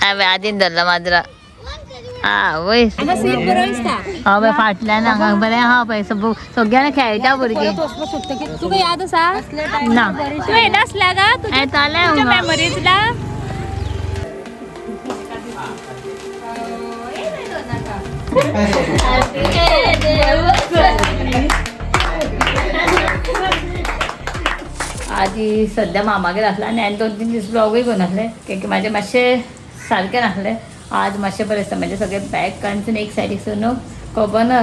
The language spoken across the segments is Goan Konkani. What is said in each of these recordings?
हांवें आदीन धरला माजरा. आवय, हय, फाटल्यान हांगा बरें आहा पळय, सगळ्यांना खेळटा भुरगीं. तुका याद आसा? ना. तूं येनासल्या गा तुज्या येतालें. मेमरीजला. आदी सद्या मामागेर आसला आनी हांवें 2-3 दीस ब्लॉगूय करूं नासले, कित्याक म्हाजें मातशें सारकें नासलें. आज मातशें बरें दिसता. म्हाजें सगळें बॅक कानसून एक सायडीक सून न्हू, खबर ना,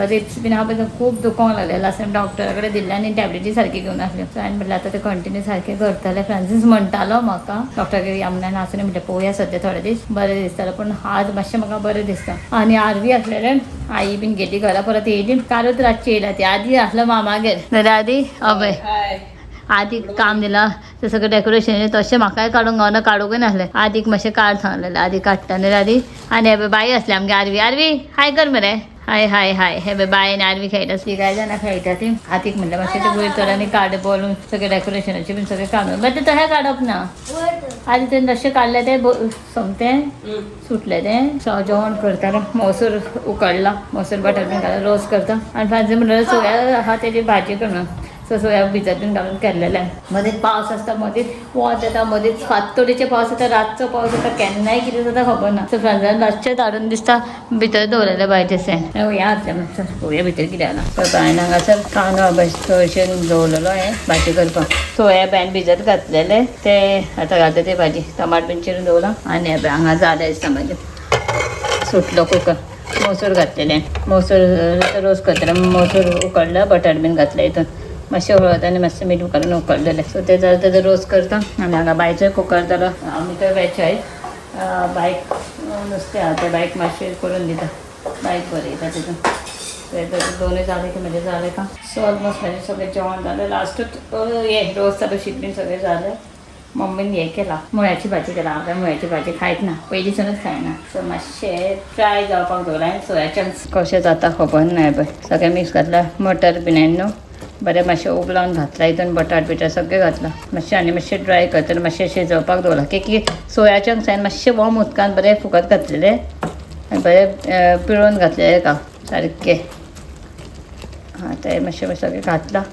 रिब्स बीन आहा पळय, खूब दुखोंक लागलें. लास्ट टायम डॉक्टरा कडेन दिल्लें आनी टॅबलेटी सारकी घेवन आसल्यो. सो हांवें म्हटलें आतां तें कंटिन्यू सारकें करतलें. फ्रांसीस म्हणटालो म्हाका डॉक्टरा कडेन या म्हणून, आसून म्हटलें पळोवया, सद्या थोडे दीस बरें दिसतालें, पूण आज मातशें म्हाका बरें दिसता. आनी आरवी आसलेलें, आई बीन गेली घरा, परत येयली कालूच रातची येयला ती. आदी आसलो मामागेर जाल्यार आदी अभय आदीक काम दिलां तें सगळें डेकोरेशन तशें म्हाकाय काडूंक गावना, काडूंकय नासलें. आदीक मातशें काड सांगलेलें, आदी काडटा न्ही आदी. आनी हे बाई आसलें आमगे आरवी. आरवी हाय कर मरे, हाय हाय हाय. हे बाय बाय आनी आरवी खेळटा, तिगाय जाणां खेळटा ती. आदीक म्हणलें मातशें तें वयर तर आनी कार्ड बरोवन सगळें डेकोरेशनाचें बीन सगळें काम, बट तें तशें काडप ना. आदी तें जशें काडलें तें सोमतें सुटलें तें. सो जेवण करतालें, मोसर उकडला, मोसर बटर बीन घालून रोस करता. आनी फ्रांसीस म्हणलें सोया आहा तेजी भाजी करून. सो सोया भिजत बीन घालून केल्लेलें. मदींच पावस आसता, मदींच वत येता, मदींच फांतोडेचे पावस येता, रातचो पावस येता, केन्नाय कितें जाता खबर ना. सो फ्रांसान रातचें हाडून दिसता भितर दवरलेलें भायचे सें. ह्या हातलें मातसो पळोवया भितर कितें आसा. पळय बायन हांगासर कांदो थोडेशें दवरलेलो हें भाजी करपाक. सोया बीन भिजत घातलेले ते आतां घालता ते भाजी, टमाट बीन चिरून दवरलां. आनी हें पळय हांगा जालें दिसता म्हाजें, सुटलो कुकर. मोसूर घातलेलें, मोसूर रोस करतलें. मोसूर उकडला, बटाट बीन घातले हितून, मातशें हळद आनी मातशें मीठ घालून उकडलेलें. सो तें जालें, तेजो रोस करता. आनी हांगा बायचोय कुकर जालो. आमी तर वेज आहाय, बायक नुस्तें आहा तें बायक मातशें करून दिता, बायक बरयता तितून. दोनूय जालें की म्हजें जालें का. सो ऑलमोस्ट म्हाजें सगळें जेवण जालें. लास्टूच हें रोस जालो, शीत बीन सगळें जालें. मम्मीन हें केलां, मुळ्याची भाजी केला. हांव काय मुळ्याची भाजी खायत ना, पयलींसूनच खायना. सो मातशें ट्राय जावपाक दवरलां आनी सोया चंक्स कशें जाता खबर ना. पळय सगळें मिक्स घातलां, मटर बीन हांवें न्हू बरें मातशें उबलावन घातलां हितून, बटाट बिटाट सगळें घातलां मातशें. आनी मातशें ड्राय करतलें, मातशें शिजोवपाक दवरलां, की सोया चंक्स हांवें मातशें वॉर्म उदकान बरें फुगत घातलेलें आनी बरें पिळून घातलेलें का सारकें. हां, तें मातशें सगळें घातलां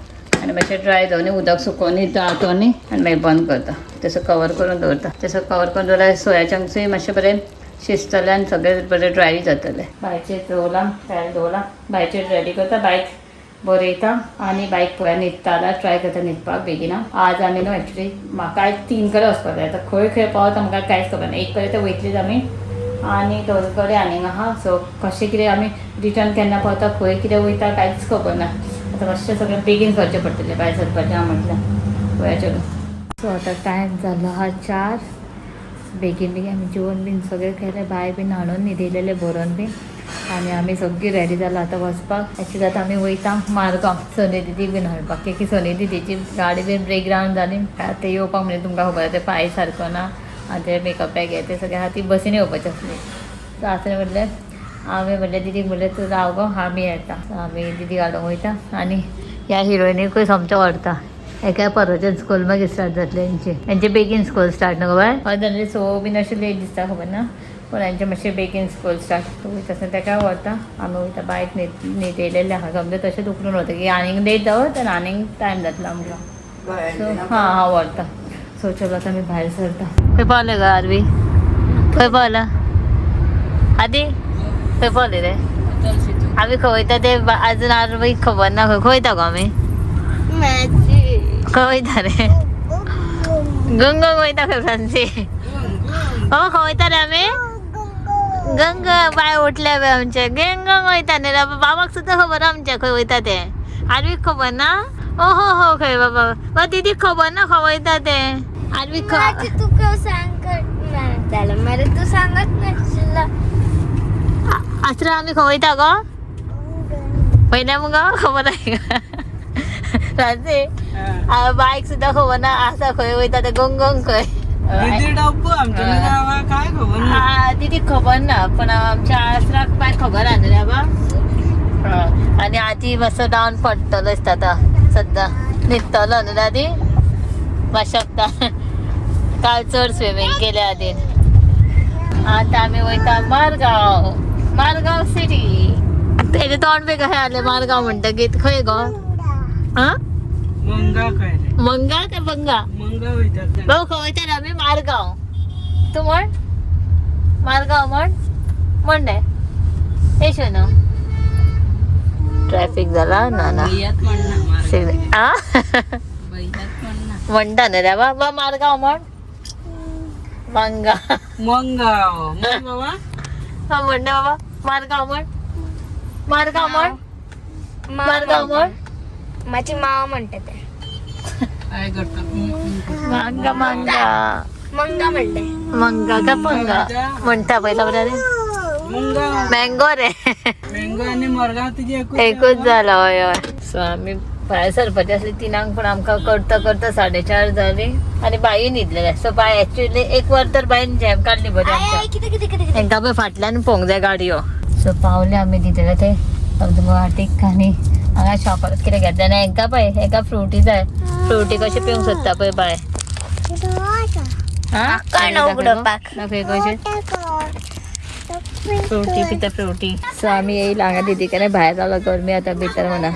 आनी मातशें ड्राय जावन उदक सुकोवन जातो न्ही, आनी मागीर बंद करता, तसो कवर करून दवरता. तसो कवर करून दवरल्यार सोया चंक्सूय मातशें बरें शिजतलें आनी सगळें बरें ड्राय जातलें. बायचेर दवरलां, तयार दवरलां, बायचेर रेडी करता, बायक बरयता आनी बायक पळोवया न्हिदता, ट्राय करता न्हिदपाक बेगिना. आज आमी न्हू एक्चुली म्हाका आयज 3 कडेन वचपाक जाय. आतां खंय खंय पावता म्हाका कांयच खबर ना. 1 कडेन तर वयतलीच आमी आनी 2 कडेन आनीक आहा. सो कशें कितें आमी रिटर्न केन्ना पावता, खंय कितें वयता कांयच खबर ना. आतां मातशें सगळें बेगीन करचें पडटलें भायर सरपाचें आहा म्हटल्यार. पळोवया चलो. सो आतां टायम जालो आहा 4. बेगीन बेगीन आमी जेवण बीन सगळें केलें, बाय बीन हाडून न्हिदयलेलें बरोवन बीन, आनी आमी सगळीं रेडी जाला आतां वचपाक. एक्चुली आतां आमी वयता मारगांव सोनी दिदी बीन हाडपाक, की सोनी दिदीची गाडी बीन ब्रेक डावन जाली. आतां येवपाक म्हणजे तुमकां खबर आसा ते पांय सारको ना आनी ते मेकअप बॅग हे ते सगळे आहा, ती बसीन येवपाची आसली. सो आतां म्हटलें आमी म्हटलें दिदीक म्हटलें तूं राव गो, आमी येता. आमी दिदी हाडूंक वयता आनी ह्या हिरोइनीकूय सोमतें व्हरता. एका परवाच्यान स्कूल मागीर स्टार्ट जातलें हेंचें, हेंचें बेगीन स्कूल स्टार्ट न्हू गो बाय. हय जाल्यार 6 बीन अशें लेट दिसता खबर ना, पूण हेंचें मातशें बेगीन स्कूल स्टार्ट. वयता आसतना तेका व्हरता, आमी वयता. बायक न्हिदयलेलें आहा समजा, तशेंच उखलून वता की आनीक लेट जावत आनी आनीक टायम जातलो आमकां. सो हां हांव व्हरता. सो चलो आतां आमी भायर सरता. खंय पावले गो आरवी? खंय पावला आदी? खंय पावले रे आमी? खंय वयता ते अजून आरवी खबर ना. खंय वयता गो आमी? खंय वयता रे? गंग वयता खंय फ्रांसी? बाबा खंय वयता रे आमी? गंग बाय उठल्या बे आमचे, गंग वयता न्ही रे. बाबाक सुद्दां खबर आमच्या खंय वयता ते, आरवीक खबर ना. ओ हो हो, खंय बाबा? बा दिदीक खबर ना खंय वयता ते आरवीक. तुका सांगत मरे, तूं सांगत नाशिल्लो. आसरा आमी खंय वयता गो पयल्या मुगो खबर आहे फ्रांसी? बायक सुद्दां खबर ना आसा खंय वयता ते, गंग खंय. काय खबर ना दिदीक खबर ना, पण आमच्या आसराक बाय खबर आहा न्ही रे बाबा. आनी आजी मातसो डावन पडटलो दिसता आतां, सद्दां न्हिदतलो न्हू दादी मातशें. काल चड स्विमींग केल्या आदीन. आता आमी वयता मारगांव, मारगांव सिटी. तेजे तोंड बी कशें जालें मारगांव म्हणटकीत. खंय गो? हा, मंगा काय रे? मंगा काय बंगा? मंगा वयता. भाऊ, खंय वयता आमी? मारगांव. तूं म्हण, मारगांव म्हण. म्हण रे हे शोनू. ट्रॅफिक जाला ना ना. भैयात म्हणना. आ. भैयात म्हणना. म्हणटा न्ही रे बाबा, मारगांव म्हण. मंगा. मंगाव म्हण बाबा. हा, म्हण रे बाबा, मारगांव म्हण, मारगांव म्हण, मारगांव म्हण. माझी माव म्हणते ते. काय करता? मांगा मांगा. मंगा म्हणते. मंगा का पंगा म्हणता पहिला बरं रे. मंगा. मँगो रे. मँगो आणि मरगाव तुझे एकूच. एकूच जाला. हय हय. सो आमी भायर सरपाचे आसले 3क, पूण आमकां करता करता 4:30 जाली आनी बाई न्हिदलेले. सो बाय एक्चुअली एक वर तर बायन जॅम काडली बरी आमच्या. किती किती किती? तांकां पळय फाटल्यान पळोवंक जाय गाडयो. सो पावले आमी दितले ते वाटीक आनी हांगा शॉपार कितें घेतलें आनी हेंकां पळय, हेंकां फ्रुटी जाय. फ्रुटी कशें पिवंक सोदता पळय बाय. हा? काय ना उगडपाक. दाखय कशें फ्रुटी पिता फ्रुटी. सो आमी येयला हांगा दिदी कडेन. भायर रावला, गरमी आतां भितर म्हणा.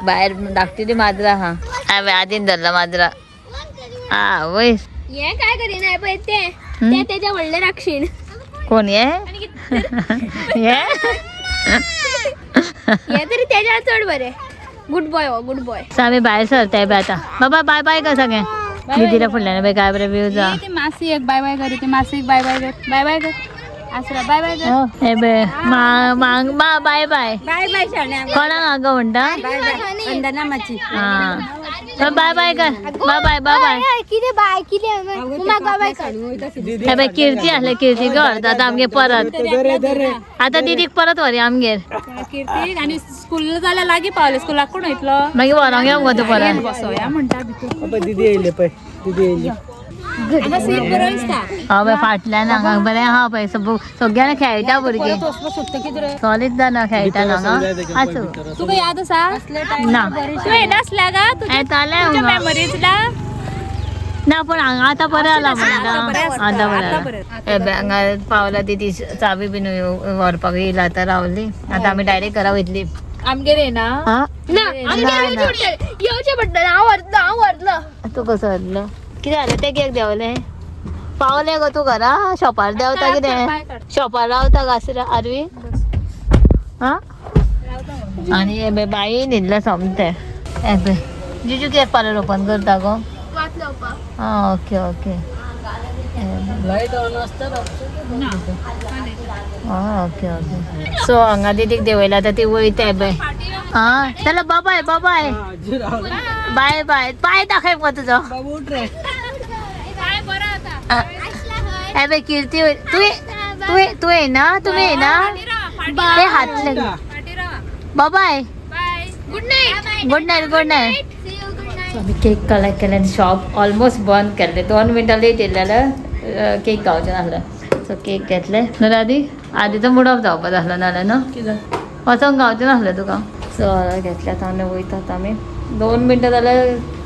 भायर धाकटी माजरां आहा. हांवें आदीन धरला माजरां. आवय. हे काय करीना पळय ते. ते तेच्या व्हडले राक्षीण. कोण हे? हे. हे तरी तेच्या चड बरे. गुड बॉय हो, गुड बॉय. सो आमी भायर सरताय बाय आतां. बाबा बाय बाय कर सगळें दिदीला. फुडल्यान बाय काय बरें व्यू जा. ती मासी एक बाय बाय कर, ती मासी एक बाय बाय कर, बाय बाय कर आसरा, बाय बाय कर. हे बे मा मांग बा बाय बाय. बाय बाय शाण्या. कोणाक आगो म्हणटा? वंदना माची. हा, बाय बाय कर, बाय बाय, बाय बाय. कितें बाय कितें? मम्मा बाय कर. हे बाय किर्ती आसले, किर्ती घर आतां आमगे परत. दरे दरे. आतां दिदीक परत व्हरया आमगेर. कीर्ती आणि स्कूल जाल्यार लागीं पावले. स्कुलाक कोण वयतलो? मागीर व्हरोंक यो मुगो तूं परत. बसोया म्हणटा भितर. पळय दिदी येयले, पळय दिदी येयली. हांगा सीट बरो दिसता. हय बाय, फाटल्यान हांगा बरें आहा पळय. सगळ्यांना खेळटा भुरगीं, सॉलीड जाणा खेळटा हांगा. आसूं. तुका याद आसा? ना. तूं येनासल्या गा तुज्या येतालें तुज्या हांगा. मेमरीजला. ना, पूण हांगा आतां बरें जाला म्हणटा. आतां बरें बरें. हे पळय, हांगा पावला दिदी. चावी बीन व्हरपाक येयला. आतां रावली, आतां आमी डायरेक्ट घरा वयतली. आमगेर येना. हा. ना, आमगेर येवचें पडटलें. हांव व्हरतलो, हांव व्हरतलो. तूं कसो व्हरलो? कितें जालें? तें कित्याक देंवलें? पावलें गो तूं घरा? शॉपार देंवता कितें? शॉपार रावता गासरा आरवी? हा, आनी हे पळय बाई न्हिदलें सोमतें. हे पळय जिजू कित्याक पार्लर ओपन करता गो? वाट लावपाक. आं, okay okay. Light on आसता. आं, ओके ओके. सो हांगा दिदीक देंवयला, आतां ती वयताय बाय. आं, चला, बाय बाय. बाय बाय. पांय दाखय मुगो तुजो. बाबू उठ रे. बाय बरो आतां. हे पळय किर्ती. तुवें तुवें तूं येयना? तुमी येयना? ते हात फाटीं रावा. बाय. Bye. Good night. Good night, good night. See you, good night. आमी केक कलेक्ट केले आनी शॉप ऑलमोस्ट बंद केल्लें. 2 मिनटां लेट येयलें जाल्यार केक गावचें नासलें. सो केक घेतले. नाल्यार आदी आदीचो मूड ऑफ जावपाचो आसलो नाल्यार न्हू. कितें? वचोंक गावचें नासलें तुका. सो घेतले आतां आनी वयतात आमी. 2 मिनटां जाल्यार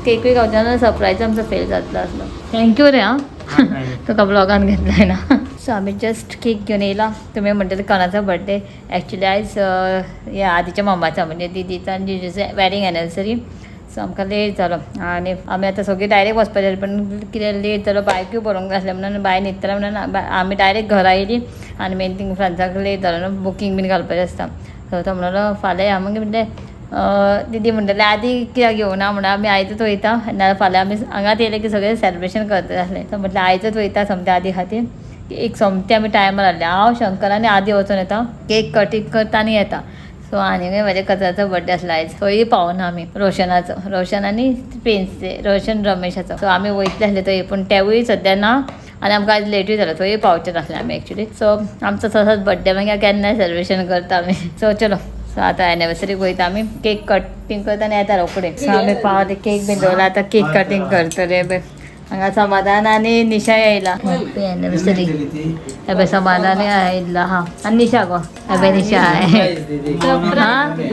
केकूय गावचें ना, सरप्रायज आमचो फेल जातलो आसलो. Thank you रे. हां, तुका ब्लॉगान घेतलें ना. सो आमी जस्ट केक घेवन येयला. तुमी म्हणटले कोणाचो बर्थडे? एक्चुली आयज ह्या आदीच्या मम्माचो, म्हणजे दिदीचो आनी जिजूचो वेडींग एनिवर्सरी. सो आमकां लेट जालो आनी आमी आतां सगळीं डायरेक्ट वचपाचें, पूण कितें लेट जालो. बायकूय बरोवंक जाय आसलें म्हणून बाय न्हिदतलें म्हणून आमी डायरेक्ट घरा येयली. आनी मेन थिंग फ्रेंड्सांक लेट जालो न्हू, बुकींग बीन घालपाचें आसता. सो तो म्हणलो फाल्यां या. मागीर म्हणलें दिदी म्हणटलें आदी कित्याक येवना म्हणून, आमी आयजूच वयता, नाल्यार फाल्यां आमी हांगाच येयले की सगळें सेलिब्रेशन करतले आसलें. सो म्हटलें आयजूच वयता सोमतें आदी खातीर. एक सोमतें आमी टायमार हाडलें. हांव, शंकर आनी आदी वचून येता, केक कटींग करता आनी येता. सो आनीकय म्हाज्या कजनाचो बड्डे आसलो आयज, थंय पावना आमी. रोशनाचो, रोशन आनी प्रिन्स, रोशन रमेशाचो. सो आमी वयतले आसले थंय, पूण तेवूय सद्या ना आनी आमकां आयज लेटूय जालो, थंय पावचे नासले आमी एक्चुली. सो आमचो तसोच बड्डे मागीर केन्नाय सेलिब्रेशन करता आमी. सो चलो, सो आतां एनिवर्सरीक वयता आमी, केक कटींग करता आनी येता रोखडे. सो आमी पावले, केक बीन दवरला, आतां केक कटींग करतले. हांगा समाधान आनी निशा येयला. Happy anniversary. हे पळय समाधान आयिल्लो आहा आनी निशा गो. हे पळय निशा.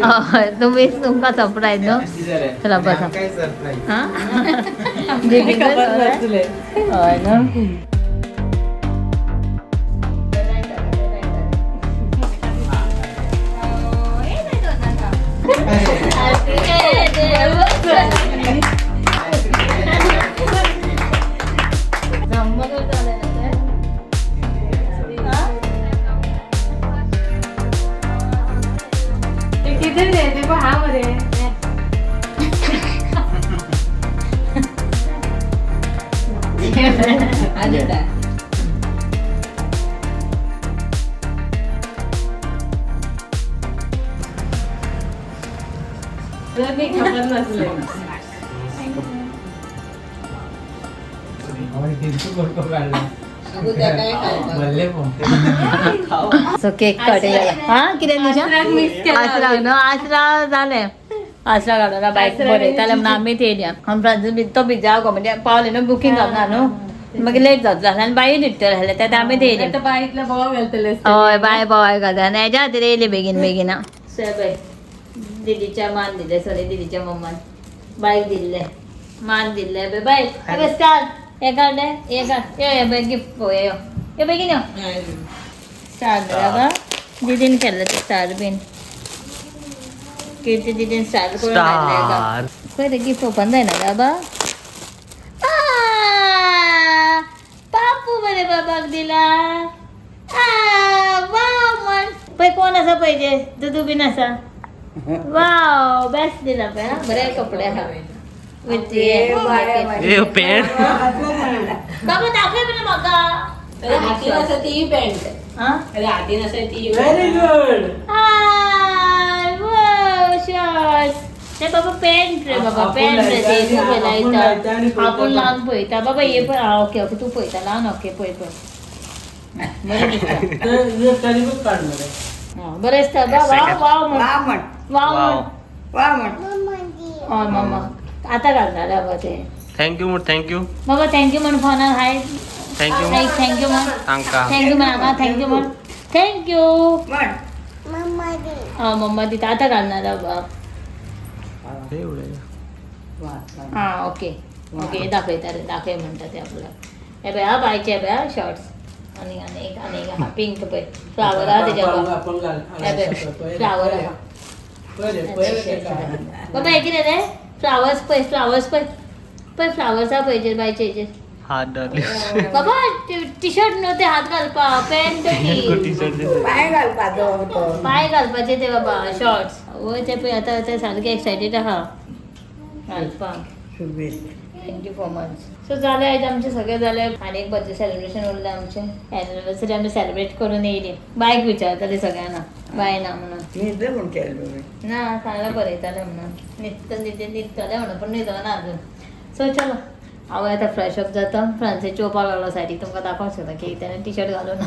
हा, हय, तुमी तुमकां सरप्रायज न्हू. चला बसा. हा, हय न्हू. खबर नसले. सो केक कट जाला. हा, कितें तुज्या आसरा न्हू, आसरा जालें, आसरा काडून बायक बरयताले म्हणून आमी थेयल्या. आमी फ्रांसीस बी तो बिजा गो, म्हणजे पावले न्हू, बुकींग जावना न्हू, मागीर लेट जातलो आसलें आनी बाई न्हिदतलें आसलें, तेन्ना आमी थेयली. आतां बाय इतले बोवाळ घालतले. हय, बाय बोवाळ घालता आनी हेज्या खातीर येयली बेगीन बेगीन. सो पळय, दिदीच्या मान दिले, सॉरी, दिदीच्या मम्मान बायक दिल्ले, मान दिल्ले. बाय बाय, स्टार हे काडले, हे काड. यो यो बाय, गिफ्ट पळोवया. यो यो, बेगीन यो. स्टार बाबा, दिदीन केल्ले ते स्टार बीन. किर्ती दिदीन स्टार करून हाडले. स्टार. खंय ते गिफ्ट ओपन जायना बाबा. आ, पापू बरे बाबाक दिला. आ, वाव म्हण. पळय कोण आसा पळय, जे दुदू बीन आसा. वाव, बेस्ट दिला पळय. हा, बरे कपडे आहा विथ. A pen. बाबा, दाखय बरे म्हाका. हातीन आसा ती पॅन्ट. हा. हातीन आसा ती. Very good. हाय, वाव, शर्ट ते बाबा, पॅन्ट रे बाबा. आपूण पॅन्ट रे ते. लायता तूं आणि पळय. आपूण लायता आणि लायता, आपूण पळयता. लावन पळयता बाबा. हे पळय. हा, ओके ओके, तूं पळयता लावन. ओके, पळय पळय, बरें दिसता. तरी पण काढणार. हा, बरें दिसता. वाव वाव म्हण, वाव म्हण. वाव. हय मम्मा, आतां घालणार बाबा ते. Thank you म्हण, thank you. बाबा, thank you म्हण फोनार. हाय. Thank you. Thank you म्हण. तांका. Thank you म्हण हांगा, thank you म्हण, thank you. हय मम्मा दिता, आतां घालणार बाबा. हा, ओके ओके, दाखयता रे, दाखय म्हणटा ते आपल्याक. हे पळय, हा बायचे पळय, हा शॉर्ट्स. आनी आनी एक, आनी एक आहा पिंक पळय, फ्लावर आहा तेज्या. आपण घाल. हे पळय, फ्लावर आहा. पळय पळय ते काय. बाबा, हे कितें रे? फ्लावर्स पळय, फ्लावर्स पळय, पळय फ्लावर्स आहा पळय हेजेर, बायचे हेजेर. हात धरले. बाबा, टी शर्ट न्हू ते, हात घालपा पॅन्ट ती. टी शर्ट दिसत. पांय घालपाचे ते बाबा शॉर्ट्स. वय, ते पळय, आतां ते सारके एक्सायटेड आहा घालपाक. Thank you for much. So जालें आयज आमचें सगळें जालें आनी एक बर्थडे सेलिब्रेशन उरलें आमचें. एनिवर्सरी आमी सेलिब्रेट करून येयली. बायक विचारताली सगळ्यांना, बाय ना म्हणून. ना सांगलें बरयतालें म्हणून, न्हिदता न्हिदे न्हिदतलें म्हणून, पूण न्हिदना अजून. सो चलो, हांव आतां फ्रेश अप जाता. फ्रांसीस चोवपाक लागलो सायडीक, तुमकां दाखोवंक शकता की तेणें टी शर्ट घालूं ना.